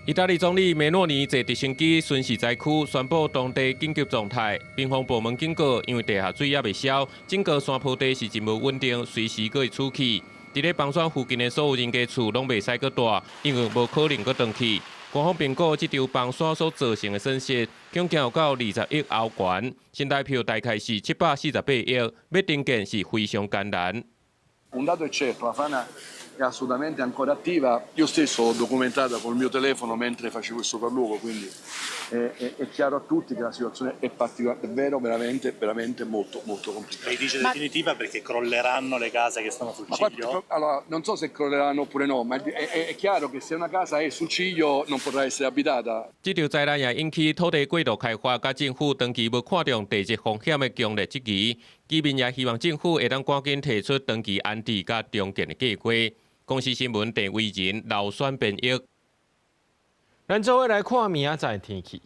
意大利總理梅洛尼坐直升機巡視災區，宣布當地緊急狀態。民防部門警告，因為地下水猶未消，整個山坡地是真無穩定，隨時閣會出去。佇咧崩山附近的所有人家厝攏袂使閣蹛，因為無可能閣轉去。官方評估，這場崩山所造成的損失，總共有到20億歐元，新台票大概是748億，欲重建是非常艱難。Un dato è certo, la frana è assolutamente ancora attiva. Io stesso l'ho documentata col mio telefono mentre facevo il sopralluogo, quindi è chiaro a tutti che la situazione è particolare, davvero, veramente, veramente molto, molto complicata. Lei dice definitiva perché crolleranno le case che stanno sul Ma ciglio? Allora, non so se crolleranno oppure no, ma è chiaro che se una casa è sul ciglio non potrà essere abitata. 這場災難也引起土地過度開發，佮政府長期無看重地質風險的強烈質疑。居民也希望政府會當趕緊提出長期安置佮重建的計劃。公視新聞鄭惟仁、劉選編譯。咱做伙來看明仔載天氣。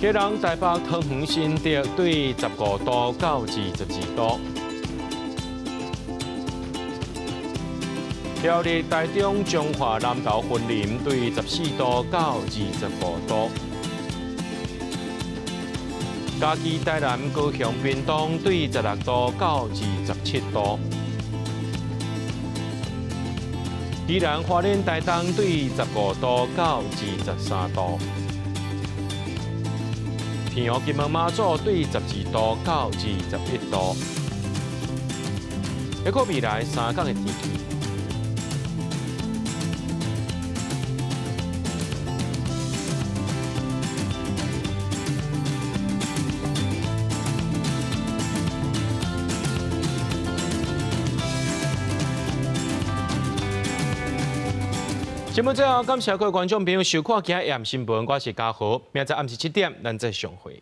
基隆、台北、桃園、新竹對15度到22度。苗栗、台中、彰化、南投、雲林對14度到25度。嘉義、台南、高雄、屏東對16度到27度。宜蘭、花蓮、台東對15度到23度。澎湖、金門、馬祖對12度到21度。一個未來3天的天氣。節目最後，感謝各位觀眾朋友收看今日新聞，我是嘉豪，明仔暗時7點，咱再相會。